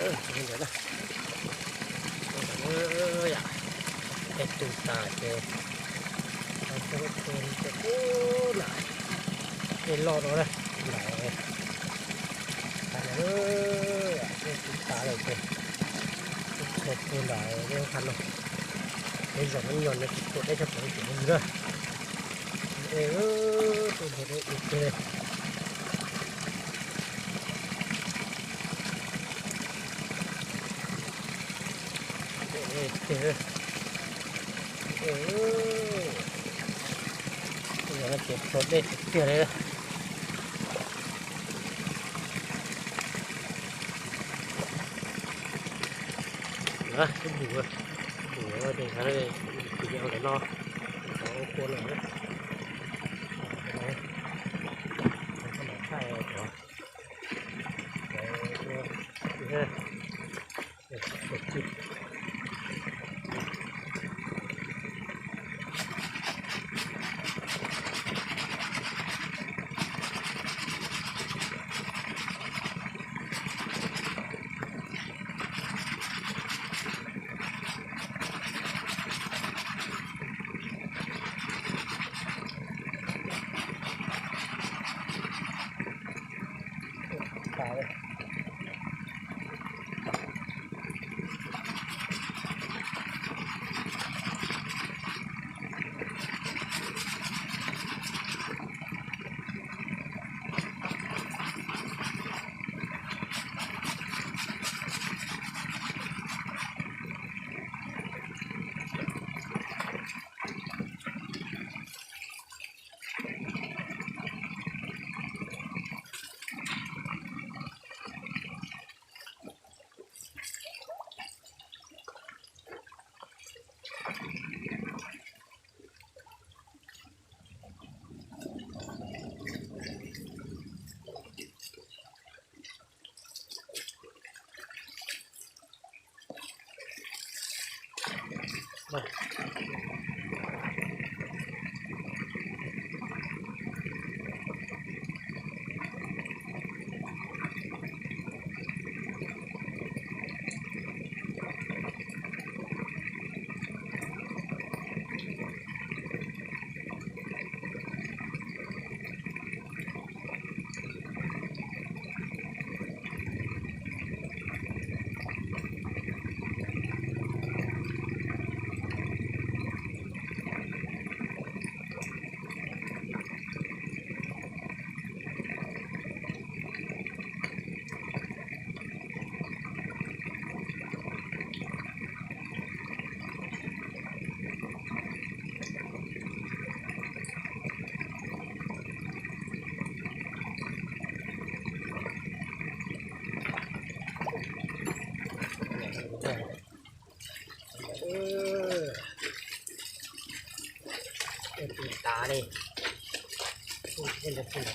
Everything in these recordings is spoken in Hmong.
Ntawd na, tej tug tas ces, ub, na, tej loj no na, ntawd, tej tug tas lawm ces, ub, txhua tug ntawd lub qab no, peb zaum no nyog no tsis tuam dej tshaj plaws li na. Ej, tus ntawd ua tiag li. Ces txhua dej tiag tiag li. Twb bum, bum ces tus yau ntawd no, ua kua lawm. Tus tas li, tus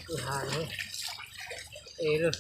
kwj ha no, e lawm,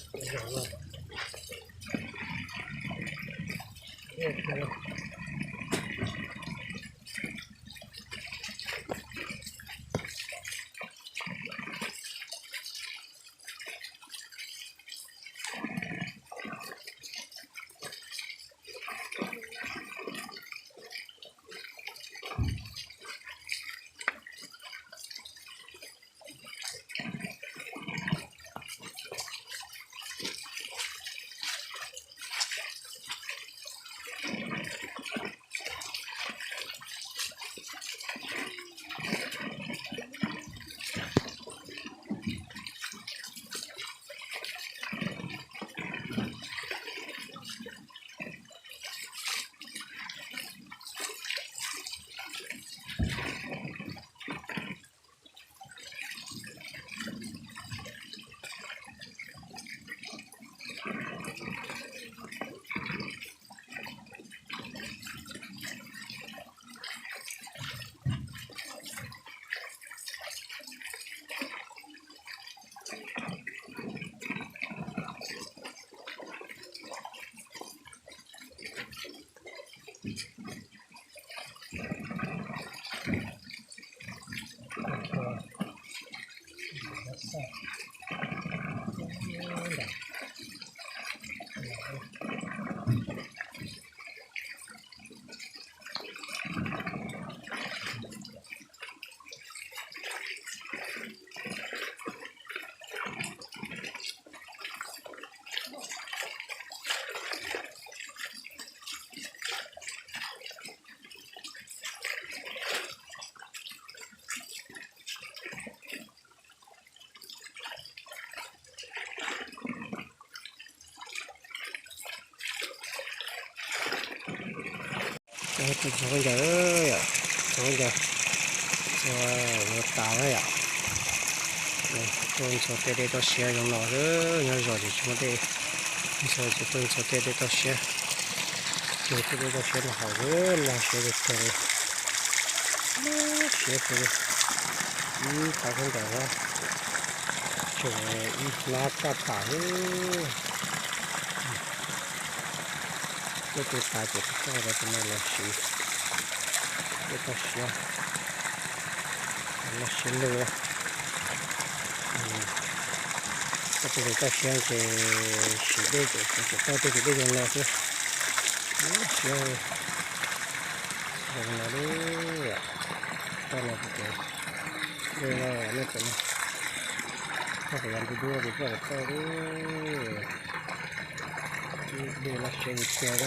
Tus ntxhua khaub ncaws, tus ntxhua khaub ncaws, ntxhua tas na yom. Tuaj ntxhua tej dej toj siab zoo no xwb, nyob zos ces tsis muaj dej ntxhua ces tuaj ntxhua tej dej toj siab. Ces tej dej toj siab no haus xwb, noj siab kawg kawg li. Siab kawg li. Ib qhov khaub ncaws na, tseem ib hnab kaj tam xwb. Tuaj tu tas ces tuaj rau tus no los siv dej toj siab, los siv lug. Toj tus toj siab ces siv dej ces tseem tau tej tus dej zoo no xwb. Siab zoo no li. Toj no ces dej no nej pom no, toj kuv yog ntu dub ces toj kuv toj li. Dej loj siab li tiag.